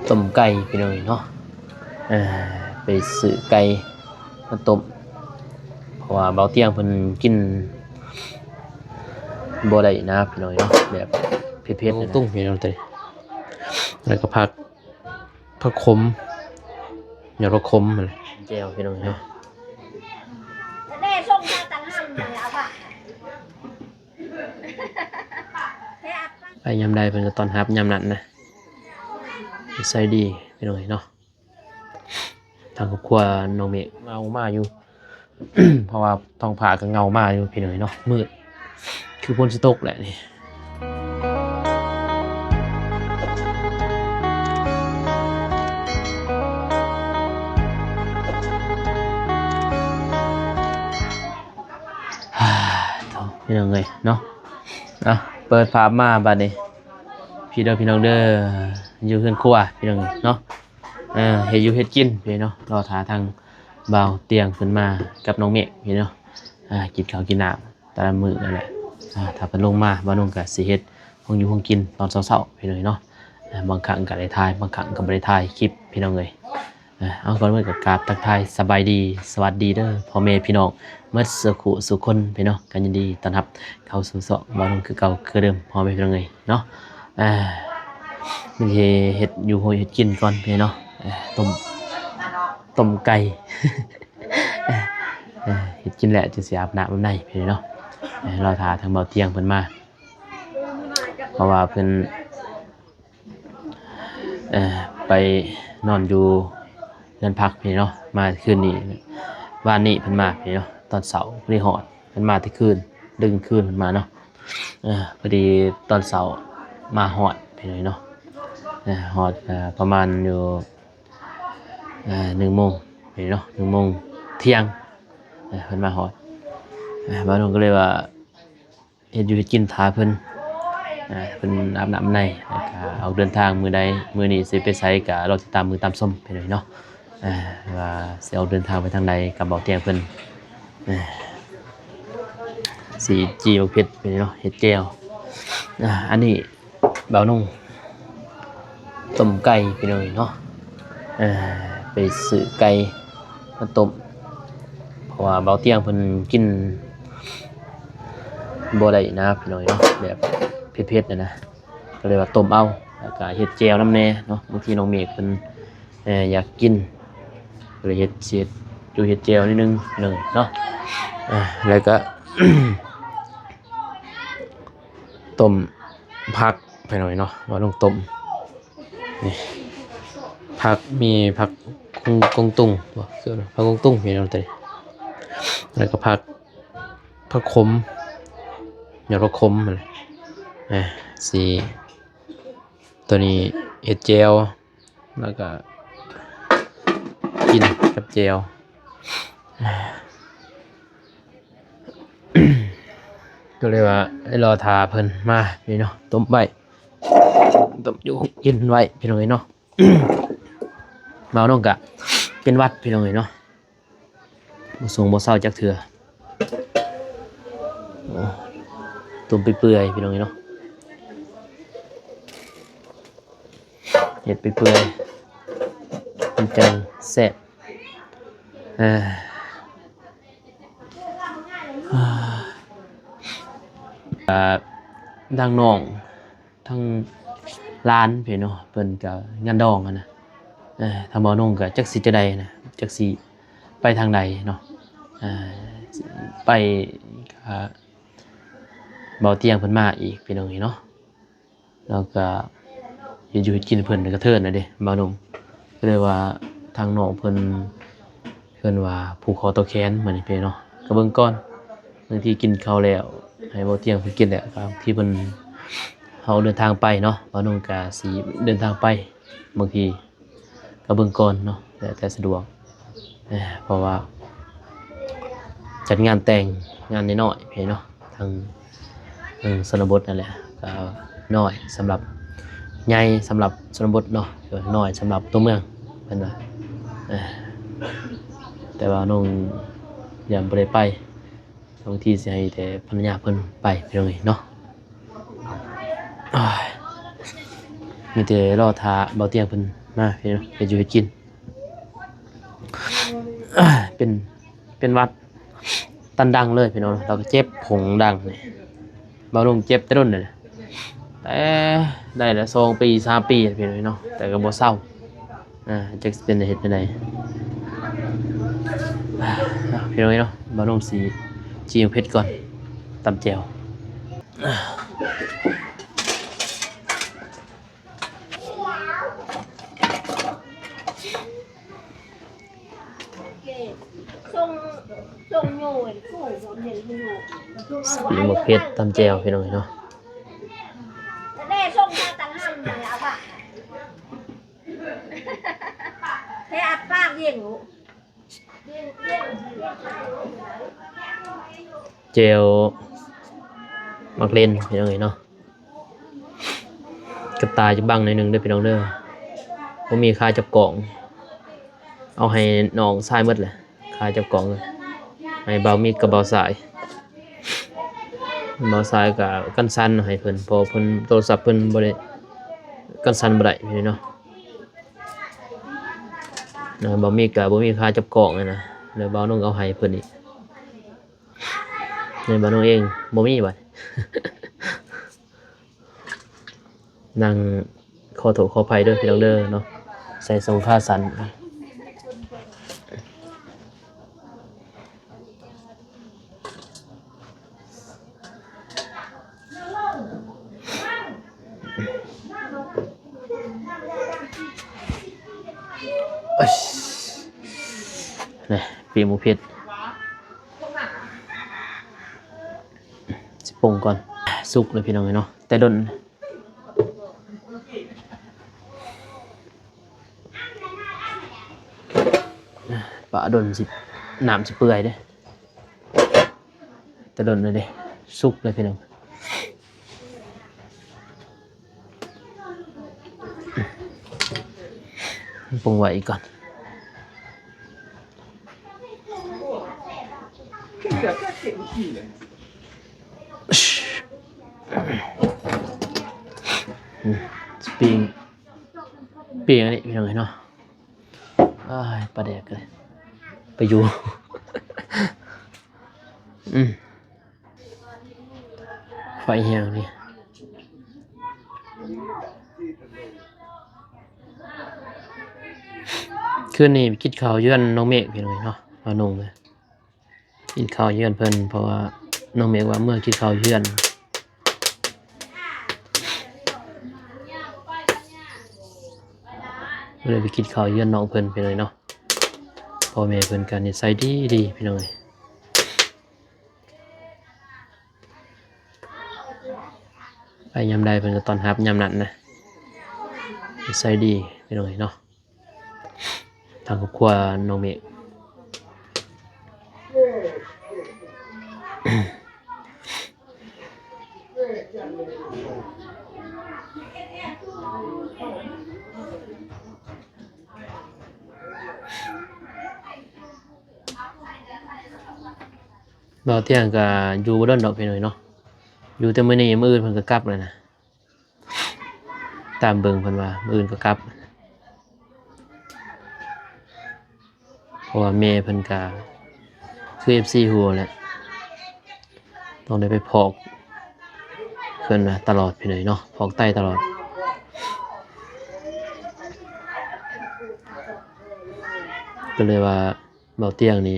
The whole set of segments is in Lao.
ຕົ້ມໄກ່ພີ່ນ້ອງເອີຍເນາະ ເອີ ໄປຊື້ໄກ່ມາຕົ້ມ ເພາະວ່າເບົາຕຽງເພິ່ນກິນບໍ່ໄດ້ນະພີ່ນ້ອງເອີຍເນາະ ແບບເຜັດໆ ເອົາ ນະ ຕຸ້ງພີ່ນ້ອງເອີຍ ແລ້ວກໍຜັກ ຜັກຂົມ ຍອດຜັກຂົມຫັ້ນແຫຼະ ແຈ່ວພີ່ນ້ອງເອີຍເນາະ ໄປຍາມໃດເພິ່ນກໍຕ້ອນຮັບຍາມນັ້ນນະ ນິໄສດີພີ່ນ້ອງເອີຍເນາະ. ທາງຄອບຄົວນ້ອງເມກເງົາມາຢູ່ ເພາະວ່າທ້ອງຟ້າກໍເງົາມາຢູ່ພີ່ນ້ອງເອີຍເນາະ ມືດ ຄືຝົນຊິຕົກແຫຼະນີ້ ໂທ້ ພີ່ນ້ອງເອີຍເນາະ ອ່ະ ເປີດພາບມາບັດນີ້ ພີ່ເດີ ພີ່ນ້ອງເດີ ຢູ່ເຮືອນຄົວພີ່ນ້ອງເອີຍເນາະ ເອີ ເຮັດຢູ່ເຮັດກິນພີ່ນ້ອງເນາະ ລໍຖ້າທາງບ່າວຕຽງເພິ່ນມາກັບນ້ອງເມກພີ່ນ້ອງເນາະ ອ່າ ກິນເຂົ້າກິນນ້ຳແຕ່ລະມື້ນັ້ນແຫຼະ ອ່າ ຖ້າເພິ່ນລົງມາ ບ່າວໜຸ່ງກໍຊິເຮັດຂອງຢູ່ຂອງກິນຕອນເຊົ້າໆ ພີ່ນ້ອງເອີຍເນາະ ອ່າ ບາງຄັ້ງກໍໄດ້ຖ່າຍ ບາງຄັ້ງກໍບໍ່ໄດ້ຖ່າຍຄລິບ ພີ່ນ້ອງເອີຍ ອ່າ ເອົາ ກ່ອນອື່ນກໍກາບທັກທາຍສະບາຍດີ ສະຫວັດດີເດີ ພໍ່ແມ່ພີ່ນ້ອງໝົດສູ່ຄູ່ສູ່ຄົນ ພີ່ນ້ອງ ກໍຍິນດີຕ້ອນຮັບເຂົ້າສູ່ຊ່ອງບ່າວໜຸ່ງຄືເກົ່າຄືເດີມ ພໍ່ແມ່ພີ່ນ້ອງເອີຍເນາະ ອ່າ ມື້ນີ້ເຮັດຢູ່ເຮັດກິນກ່ອນ ພີ່ນ້ອງເນາະ ອ່າ ຕົ້ມ ຕົ້ມໄກ່ ອ່າ ເຮັດກິນແລ້ວຈຶ່ງຊິອາບນ້ຳອາບໃນ ພີ່ນ້ອງເນາະ ອ່າ ລໍຖ້າທາງບ່າວຕຽງເພິ່ນມາ ເພາະວ່າເພິ່ນ ເອີ ໄປນອນຢູ່ເຮືອນພັກພີ້ເນາະ ມາຄືນນີ້ ວານນີ້ເພິ່ນມາພີ້ເນາະ ຕອນເຊົ້າພໍດີຮອດ ເພິ່ນມາແຕ່ຄືນ ດຶກຄືນເພິ່ນມາເນາະ ເອີ ພໍດີຕອນເຊົ້າມາຮອດພີ້ເນາະ ເອີ ຮອດ ເອີ ປະມານຢູ່ ເອີ ໜຶ່ງໂມງພີ້ເນາະ ໜຶ່ງໂມງທ່ຽງ ເອີ ເພິ່ນມາຮອດ ເອີ ບ່າວໜຸ່ງກໍເລີຍວ່າ ເຮັດຢູ່ເຮັດກິນຖ້າເພິ່ນ ອ່າ ເພິ່ນອາບນ້ຳອາບໃນ ແລ້ວກະອອກເດີນທາງມື້ໃດ ມື້ນີ້ຊິໄປໃສກະລໍຕິດຕາມເບິ່ງຕາມຊົມໄປເລີຍເນາະ ອ່າ ວ່າຊິອອກເດີນທາງໄປທາງໃດກັບເບົາຕຽງເພິ່ນ ອ່າ ຊິຈີ່ບັກເຜັດໄປເນາະ ເຮັດແຈ່ວ ອ່າ ອັນນີ້ ບ່າວໜຸ່ງ ຕົ້ມໄກ່ພີ່ນ້ອງເອີຍເນາະ ເອີ ໄປຊື້ໄກ່ມາຕົ້ມ ເພາະວ່າເບົາຕຽງເພິ່ນກິນບໍ່ໄດ້ນະພີ່ນ້ອງເອີຍເນາະ ແບບເຜັດໆ ຫັ້ນນະ ກໍເລີຍວ່າຕົ້ມເອົາ ແລ້ວກະເຮັດແຈ່ວນຳແດ່ເນາະ ບາງທີນ້ອງເມກເພິ່ນ ເອີ ຢາກກິນ ກໍເລີຍເຮັດ ຊິເຮັດຢູ່ເຮັດແຈ່ວໜ້ອຍໜຶ່ງເນາະ ເອີ ແລ້ວກະ ຕົ້ມຜັກພີ່ນ້ອງເນາະ ວ່າລົງຕົ້ມ ນີ້ ຜັກ ມີຜັກກົງ ກົງຕຸງບໍ່ ເອີ້ນວ່າຜັກກົງຕຸງພີ່ນ້ອງ ໂຕນີ້ ແລ້ວກໍຜັກ ຜັກຂົມ ຍອດຜັກຂົມຫັ້ນແຫຼະ ອ່າ ຊິ ໂຕນີ້ເຮັດແຈ່ວ ແລ້ວກະກິນກັບແຈ່ວ ກໍເລີຍວ່າໄດ້ລໍຖ້າເພິ່ນມາພີ່ນ້ອງ ຕົ້ມໄວ້ ຕົ້ມຢູ່ເຢັນໄວ້ພີ່ນ້ອງເອີຍເນາະ ເບົາໜຸ່ງກະເປັນຫວັດພີ່ນ້ອງເອີຍເນາະ ບໍ່ສົງບໍ່ເຊົາຈັກເທື່ອ ຕົ້ມໄປເປື່ອຍພີ່ນ້ອງເອີຍເນາະ ເຮັດໄປເປື່ອຍ ມັນຈັ່ງແຊບ ເອີ ອ່າ ທາງນ້ອງ ທາງຫຼານພີ້ເນາະ ເພິ່ນກໍງານດອງຫັ້ນນະ ເອີ ທາງບ່າວນົງກໍຈັກຊິຈັ່ງໃດນະ ຈັກຊິໄປທາງໃດເນາະ ເອີ ໄປ ອ່າ ບ່າວຕຽງເພິ່ນມາອີກ ພີ່ນ້ອງເອີຍເນາະ ແລ້ວກໍເຮັດຢູ່ເຮັດກິນເພິ່ນກະເທີນນະເດ້ ບ່າວນົງ ກໍເລີຍວ່າທາງນ້ອງເພິ່ນ ເອີ້ນວ່າຜູກຄໍຕໍ່ແຂນມື້ນີ້ເນາະ ກໍເບິ່ງກ່ອນ ບາງທີກິນເຂົ້າແລ້ວ ໃຫ້ບ່າວຕຽງເພິ່ນກິນແລ້ວ ບາງທີເພິ່ນ ເຮົາເດີນທາງໄປເນາະ ບ່າວນົງກະຊິເດີນທາງໄປ ບາງທີກໍເບິ່ງກ່ອນເນາະ ແລ້ວແຕ່ສະດວກ ເພາະວ່າຈັດງານແຕ່ງງານນ້ອຍໆເນາະ ທາງ ເອີ ຊົນນະບົດນັ້ນແຫຼະ ກໍນ້ອຍສຳລັບ ໃຫຍ່ສຳລັບຊົນນະບົດເນາະ ນ້ອຍສຳລັບຕົວເມືອງ ເພິ່ນວ່າ ເອີ ແຕ່ວ່ານ້ອງຍັງບໍ່ໄດ້ໄປ ບາງທີຊິໃຫ້ແຕ່ພັນລະຍາເພິ່ນໄປ ພີ່ນ້ອງເອີຍເນາະ ໂອ້ຍ ມີແຕ່ລໍຖ້າບ່າວຕຽງເພິ່ນ ມາພີ່ນ້ອງ ເຮັດຢູ່ເຮັດກິນ ເປັນ ເປັນຫວັດຕັນດັງເລີຍພີ່ນ້ອງ ແລ້ວກໍເຈັບຜົງດັງນີ້ ບ່າວລຸງເຈັບແຕ່ດົນແລ້ວ ແຕ່ໄດ້ລະສອງປີສາມປີພີ່ນ້ອງເນາະ ແຕ່ກໍບໍ່ເຊົາ ອ່າ ຈັກຊິເປັນເຮັດແນວໃດ ພີ່ນ້ອງເນາະ ບ່າວລຸງຊິຈີ່ເຜັດກ່ອນ ຕຳແຈ່ວ. ປີໝາກເຜັດຕຳແຈ່ວພີ່ນ້ອງເນາະ ແຈ່ວໝາກເລັ່ນພີ່ນ້ອງເອີຍເນາະ ກະຕ່າຈະບັງໜ້ອຍໜຶ່ງເດີພີ່ນ້ອງເດີ ບໍ່ມີຂາຈັບກ້ອງ ເອົາໃຫ້ນ້ອງຊາຍໝົດແຫຼະ ຂາຈັບກ້ອງ ໃຫ້ບ່າວມິກກັບບ່າວຊາຍ ບ່າວຊາຍກະກັນສັ່ນໃຫ້ເພິ່ນ ເພາະເພິ່ນ ໂທລະສັບເພິ່ນບໍ່ໄດ້ກັນສັ່ນບໍ່ໄດ້ພີ່ນ້ອງເນາະ ບ່າວມິກກະບໍ່ມີຂາຈັບກ້ອງຫັ້ນນະ ແລ້ວບ່າວນຸ່ງເອົາໃຫ້ເພິ່ນອີກ ໃນບ້ານນ້ອງເອງບໍ່ມີບັດ ນັ່ງ ຂໍໂທດຂໍອະໄພເດີພີ່ນ້ອງເດີເນາະ ໃສ່ສົ່ງຂາສັ້ນ ນີ້ ປີໝາກເຜັດ ຊິປົງກ່ອນ ສຸກແລ້ວພີ່ນ້ອງເອີຍເນາະ ແຕ່ດົນ ປາດົນຊິ ນ້ຳຊິເປື່ອຍເດ້ ແຕ່ດົນແລ້ວເດ້ ສຸກແລ້ວພີ່ນ້ອງ ປົງໄວ້ອີກກ່ອນ ອືມ ປີ້ງ ປີ້ງອັນນີ້ພີ່ນ້ອງເອີຍເນາະ ອ້າຍ ປາແດກເອີຍ ໄປຢູ່ ອືມ ໄຟແຮງນີ້ ຄືນນີ້ໄປກິນເຂົ້າຢູ່ເຮືອນນ້ອງເມກພີ່ນ້ອງເອີຍເນາະ ບ່າວນຸ່ງເອີຍ ກິນເຂົ້າຢູ່ເຮືອນເພິ່ນ ເພາະວ່ານ້ອງເມກວ່າເມືອກິນເຂົ້າຢູ່ເຮືອນ ເລີຍໄປກິນເຂົ້າຢູ່ເຮືອນນ້ອງເພິ່ນພີ່ນ້ອງເນາະ ພໍ່ແມ່ເພິ່ນກໍນິໄສດີໆ ພີ່ນ້ອງເອີຍ ໄປຍາມໃດເພິ່ນກໍຕ້ອນຮັບຍາມນັ້ນນະ ນິໄສດີພີ່ນ້ອງເອີຍເນາະ. ທາງຄອບຄົວນ້ອງເມກ ບ່າວຕຽງກໍຢູ່ບໍ່ດົນດອກພີ່ນ້ອງເນາະ ຢູ່ແຕ່ມື້ນີ້ ມື້ອື່ນເພິ່ນກໍກັບແລ້ວນະ. ຕາມເບິ່ງເພິ່ນວ່າມື້ອື່ນກໍກັບ ເພາະວ່າແມ່ເພິ່ນກະຄືເອັຟຊີຮູ້ແຫຼະ ຕ້ອງໄດ້ໄປຟອກເພິ່ນນະຕະຫຼອດພີ່ນ້ອງເນາະ ຟອກໄຕຕະຫຼອດ ກໍເລີຍວ່າ ບ່າວຕຽງນີ້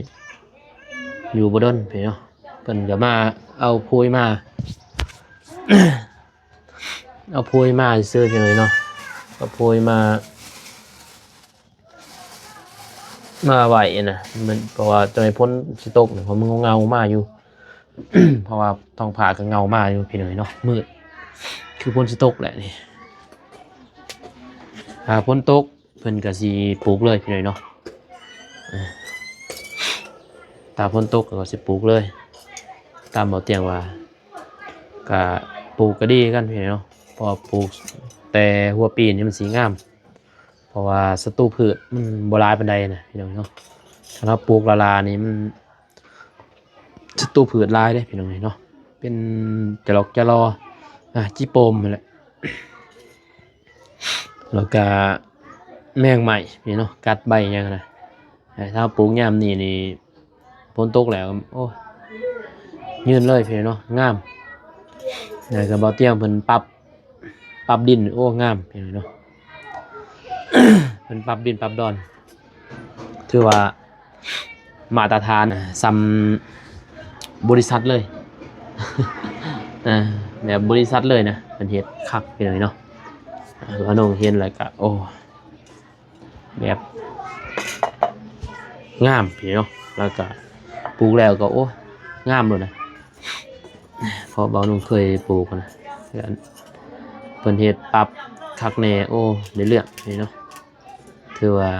ຢູ່ບໍ່ດົນພີ່ນ້ອງເນາະ ເພິ່ນກໍມາເອົາໂພຍມາ ເອົາໂພຍມາຊື່ໆ ພີ່ນ້ອງເນາະ ເອົາໂພຍມາ ມາໄວ້ນະ ມັນ ເພາະວ່າຈັ່ງໃຫ້ຝົນຊິຕົກນະ ເພາະມັນເຫງົາໆມາຢູ່ ເພາະວ່າທ້ອງຟ້າກໍເຫງົາມາຢູ່ພີ່ນ້ອງເນາະ ມືດ ຄືຝົນຊິຕົກແຫຼະນີ້ ຖ້າຝົນຕົກ ເພິ່ນກໍຊິປູກເລີຍພີ່ນ້ອງເນາະ ເອີ ຖ້າຝົນຕົກກໍຊິປູກເລີຍ ຕາມບ່າວຕຽງວ່າ ກະປູກກໍດີຄືກັນພີ່ນ້ອງເນາະ ເພາະວ່າປູກແຕ່ຫົວປີນີ້ມັນຊິງາມ ເພາະວ່າສັດຕູພືດມັນບໍ່ຫຼາຍປານໃດນະພີ່ນ້ອງເນາະ ຄັນເຮົາປູກລ້າໆນີ້ມັນ ສັດຕູພືດຫຼາຍເດ້ພີ່ນ້ອງເອີຍເນາະ ເປັນຈະຫຼອກຈະລໍ ອາ ຈີໂປມຫັ້ນແຫຼະ ແລ້ວກະ ແມງໄມ້ພີ່ເນາະ ກັດໃບຫຍັງນະ. ຖ້າເຮົາປູກຍາມນີ້ນີ້ ຝົນຕົກແລ້ວ ໂອ້ ຍືນເລີຍພີ່ເນາະ ງາມ. ແລ້ວກໍບ່າວຕຽງເພິ່ນປັບ ປັບດິນ ໂອ້ ງາມພີ່ເນາະ ເພິ່ນປັບດິນປັບດອນ ຖືວ່າມາດຕະຖານສ່ຳບໍລິສັດເລີຍ ອ່າ ແບບບໍລິສັດເລີຍນະ ເພິ່ນເຮັດຄັກພີ່ນ້ອງເນາະ. ບ່າວນົງເຫັນແລ້ວກະ ໂອ້ ແບບງາມພີ່ນ້ອງເນາະ ແລ້ວກະປູກແລ້ວກໍ ໂອ້ ງາມໂລດນະ ເພາະບ່າວນົງເຄີຍປູກນະ ເພິ່ນເຮັດປັບຄັກແນ່ ໂອ້ ໄດ້ເລື່ອງພີ່ນ້ອງເນາະ. ຖືວ່າ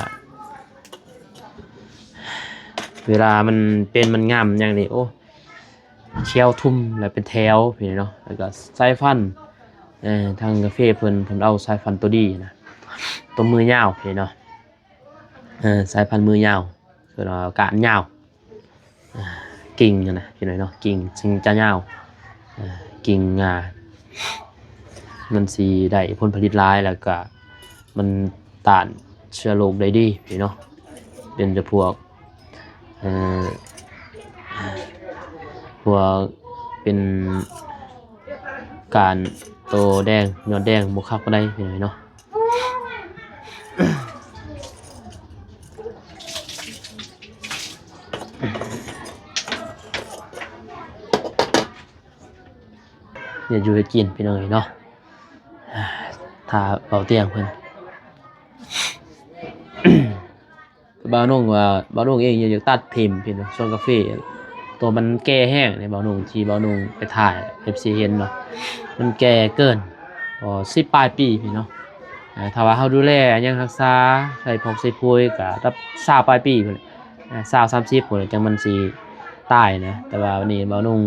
ເວລາມັນເປັນມັນງາມຫຍັງນີ້ ໂອ້ ຂຽວທຸ່ມ ແລ້ວເປັນແຖວພີ່ນ້ອງເນາະ. ແລ້ວກໍສາຍພັນ ເອີ ທາງກາເຟເພິ່ນ ເພິ່ນເອົາສາຍພັນໂຕດີນະ ໂຕມືຍາວພີ່ນ້ອງເນາະ ເອີ ສາຍພັນມືຍາວ ເອີ້ນວ່າກ້ານຍາວ ອ່າ ກິ່ງຫັ້ນນະພີ່ນ້ອງເນາະ ກິ່ງຈຶ່ງຈະຍາວ ອ່າ ກິ່ງງ່າ ມັນຊິໄດ້ຜົນຜະລິດຫຼາຍ ແລ້ວກະມັນຕ້ານເຊື້ອໂລກໄດ້ດີພີ່ນ້ອງເນາະ. ເປັນຈະພວກ ເອີ ພວກເປັນກ້ານໂຕແດງ ຍອດແດງບໍ່ຄັກປານໃດພີ່ນ້ອງເນາະ. ເຮັດຢູ່ເຮັດກິນພີ່ນ້ອງເອີຍເນາະ ຖ້າເບົາຕຽງເພິ່ນ ບ່າວນົງວ່າ ບ່າວນົງເອງຢາກຕັດຖິ້ມພີ່ນ້ອງ ສວນກາເຟ ໂຕມັນແກ່ແຮງເດ້ ບ່າວນົງ ທີ່ບ່າວນົງໄປຖ່າຍ ເອັຟຊີເຫັນເນາະ ມັນແກ່ເກີນ ກໍສິບປາຍປີພີ່ນ້ອງເນາະ. ອ່າ ຖ້າວ່າເຮົາດູແລຫຍັງ ຮັກສາ ໃສ່ຜອກໃສ່ປຸ໋ຍ ກໍຮັບຊາວປາຍປີພຸ້ນແຫຼະ ອ່າ ຊາວ ສາມສິບພຸ້ນແຫຼະ ຈັ່ງມັນຊິຕາຍນະ. ແຕ່ວ່າວັນນີ້ບ່າວນົງ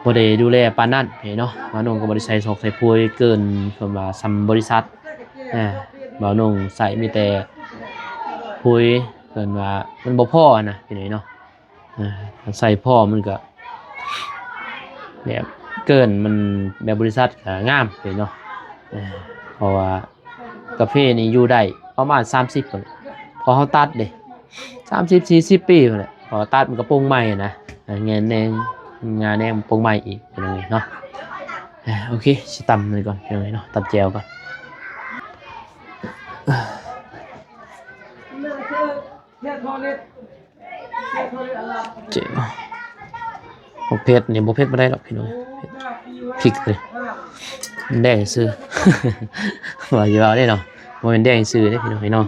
ບໍ່ໄດ້ດູແລປານນັ້ນເນາະ ບ່າວນົງກໍບໍ່ໄດ້ໃສ່ຊອກໃສ່ປຸ໋ຍເກີນ ເພິ່ນວ່າສ່ຳບໍລິສັດ ອ່າ ບ່າວນົງໃສ່ມີແຕ່ປຸ໋ຍ ເພິ່ນວ່າມັນບໍ່ພໍນະພີ່ນ້ອງເນາະ. ອ່າ ໃສ່ພໍມັນກໍແບບເກີນ ມັນແບບບໍລິສັດກໍງາມເນາະ ອ່າ ເພາະວ່າ ກາເຟນີ້ຢູ່ໄດ້ປະມານສາມສິບພຸ້ນແຫຼະ ເພາະເຮົາຕັດເດ້ ສາມສິບ ສີ່ສິບປີພຸ້ນແຫຼະ ເພາະຕັດມັນກໍປຸງໃໝ່ນະ ແງ່ນແນງ ງາແນງປຸງໃໝ່ອີກພີ່ນ້ອງເນາະ. ອ່າ ໂອເຄ ຊິຕຳນີ້ກ່ອນພີ່ນ້ອງເນາະ ຕຳແຈ່ວກ່ອນ. ເຈັບ ບໍ່ເຜັດນີ້ ບໍ່ເຜັດປານໃດດອກພີ່ນ້ອງ ພິກເລີຍ ແດງຊື່ ວ່າຊິເວົ້າເດ້ເນາະ ບໍ່ແມ່ນແດງຊື່ເດ້ພີ່ນ້ອງເນາະ.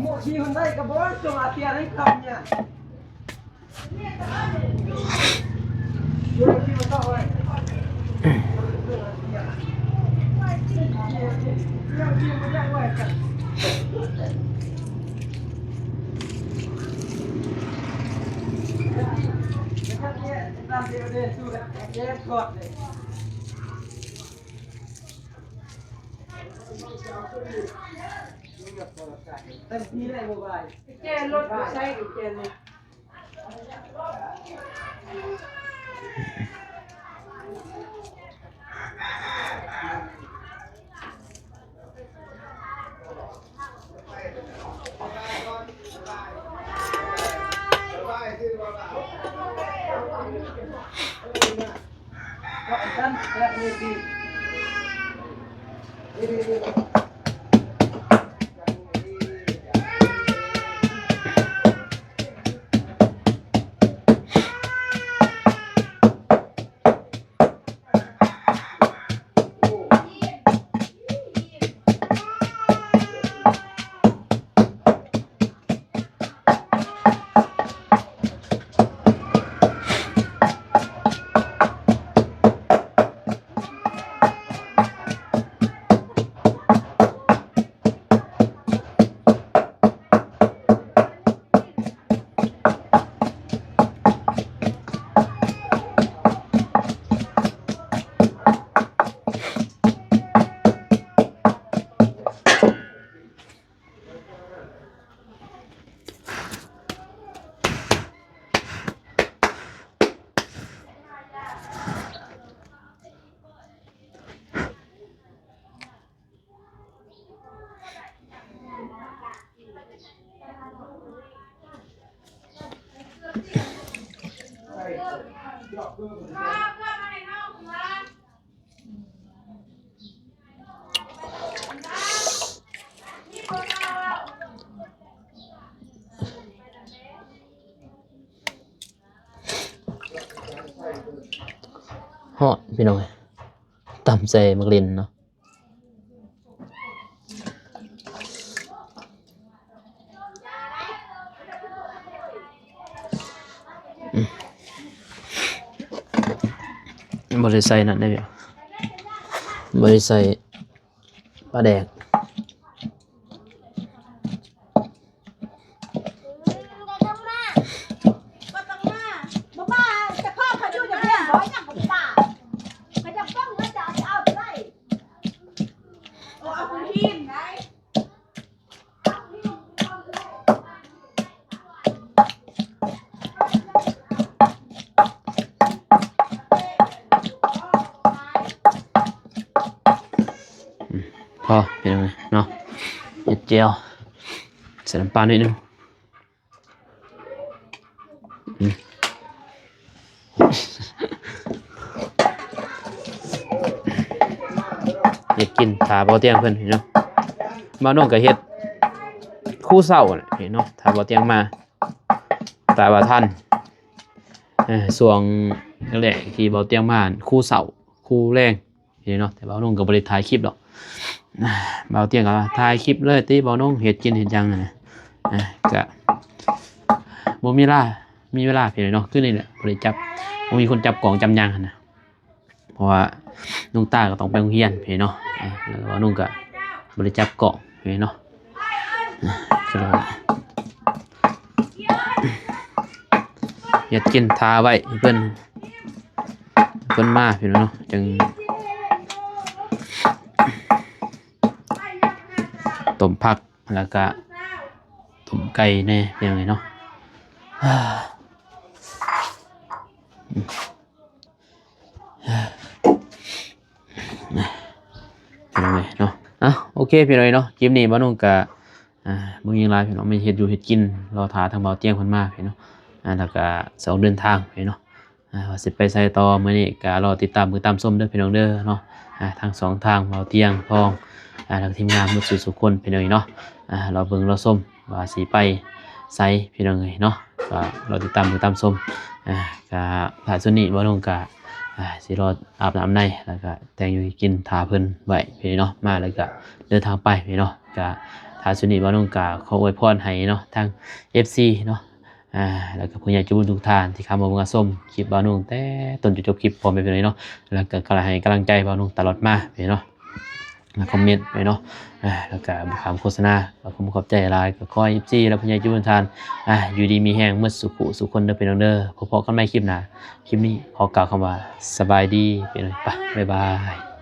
ໝໍທີ່ມັນໄດ້ກໍບໍ່ ຈະມາເຕຍໃຫ້ຄຳເນຍ. ແຈລົດຢູ່ໃສ ແຈລົດ? ພີ່ນ້ອງເອີຍ ຕຳໃສ່ໝາກເລັ່ນເນາະ. ອືມ ບໍ່ໄດ້ໃສ່ນັ້ນເດ້ ບໍ່ໄດ້ໃສ່ປາແດກ. ພໍ ພີ່ນ້ອງເອີຍເນາະ ເຮັດແຈ່ວ ໃສ່ນ້ຳປາໜ້ອຍໜຶ່ງ. ອືມ ເຮັດກິນຖ້າບ່າວຕຽງເພິ່ນເນາະ. ບ່າວນົງກໍເຮັດຄູ່ເຊົ້າແຫຼະເນາະ ຖ້າບ່າວຕຽງມາ ຖ້າວ່າທັນ ເອີ ຊ່ວງແລກໆທີ່ບ່າວຕຽງມາ ຄູ່ເຊົ້າ ຄູ່ແລງ ເນາະ. ແຕ່ບ່າວນົງກໍບໍ່ໄດ້ຖ່າຍຄລິບດອກ ບ່າວຕຽງກໍວ່າ ຖ່າຍຄລິບເລີຍຕິ ບ່າວນົງເຮັດກິນເຮັດຫຍັງຫັ້ນນະ ກໍບໍ່ມີເວລາ ມີເວລາພີ່ນ້ອງເນາະ ຄືນີ້ແຫຼະ ບໍ່ໄດ້ຈັບ ບໍ່ມີຄົນຈັບກ້ອງຈັບຫຍັງຫັ້ນນະ ເພາະວ່ານ້ອງຕາກໍຕ້ອງໄປໂຮງຮຽນພີ່ນ້ອງເນາະ ແລ້ວບ່າວນົງກໍບໍ່ໄດ້ຈັບກ້ອງພີ່ນ້ອງເນາະ. ເຮັດກິນຖ້າໄວ້ເພິ່ນ ເພິ່ນມາພີ່ນ້ອງເນາະ ຈຶ່ງຕົ້ມຜັກ ແລ້ວກະຕົ້ມໄກ່ແດ່ພີ່ນ້ອງເອີຍເນາະ. ພີ່ນ້ອງເອີຍເນາະ ເອົ້າ ໂອເຄພີ່ນ້ອງເອີຍເນາະ ຄລິບນີ້ບ່າວນົງກະ ອ່າ ບໍ່ມີຫຍັງຫຼາຍພີ່ນ້ອງ ມາເຮັດຢູ່ເຮັດກິນ ລໍຖ້າທາງບ່າວຕຽງເພິ່ນມາພີ່ນ້ອງ ອ່າ ແລ້ວກະຊິອອກເດີນທາງພີ່ນ້ອງ ອ່າ ວ່າຊິໄປໃສຕໍ່ ມື້ນີ້ກະລໍຕິດຕາມເບິ່ງຕາມຊົມເດີພີ່ນ້ອງເດີເນາະ ອ່າ ທັງສອງທາງ ບ່າວຕຽງ ພອງ ອ່າ ແລ້ວກະທີມງານໝົດສູ່ໆຄົນພີ່ນ້ອງເອີຍເນາະ ອ່າ ລໍເບິ່ງລໍຊົມ ວ່າຊິໄປໃສພີ່ນ້ອງເອີຍເນາະ ກໍລໍຕິດຕາມຕິດຕາມຊົມ ອ່າ ກໍທ້າຍສຸດນີ້ບ່າວນົງກໍ ອ່າ ຊິລໍອາບນ້ຳໃນ ແລ້ວກໍແຕ່ງຢູ່ໃຫ້ກິນຖ້າເພິ່ນໄວ້ພີ່ນ້ອງເນາະ ມາແລ້ວກໍເດີນທາງໄປພີ່ນ້ອງເນາະ ກໍທ້າຍສຸດນີ້ບ່າວນົງກໍຂໍອວຍພອນໃຫ້ເນາະ ທາງເອັຟຊີເນາະ ອ່າ ແລ້ວກໍຜູ້ໃຫຍ່ໃຈບຸນທຸກທ່ານທີ່ເຂົ້າມາເບິ່ງມາຊົມຄລິບບ່າວນົງແຕ່ຕົ້ນຈົນຈົບຄລິບ ພໍ່ແມ່ພີ່ນ້ອງເນາະ ແລ້ວກໍກະໃຫ້ກຳລັງໃຈບ່າວນົງຕະຫຼອດມາພີ່ນ້ອງເນາະ. ມາຄອມເມັນໄວ້ເນາະ ແລ້ວກໍບໍ່ຄຳໂຄສະນາ ກໍຂໍຂອບໃຈຫຼາຍ ກໍຂໍໃຫ້ເອັຟຊີ ແລະ ຜູ້ໃຫຍ່ໃຈບຸນທ່ານ ອ່າ ຢູ່ດີມີແຮງໝົດສູ່ຜູ້ສູ່ຄົນເດີພີ່ນ້ອງເດີ ພົບກັນໃໝ່ຄລິບໜ້າ ຄລິບນີ້ຂໍກ່າວຄຳວ່າ ສະບາຍດີພີ່ນ້ອງ ໄປ ບາຍບາຍ.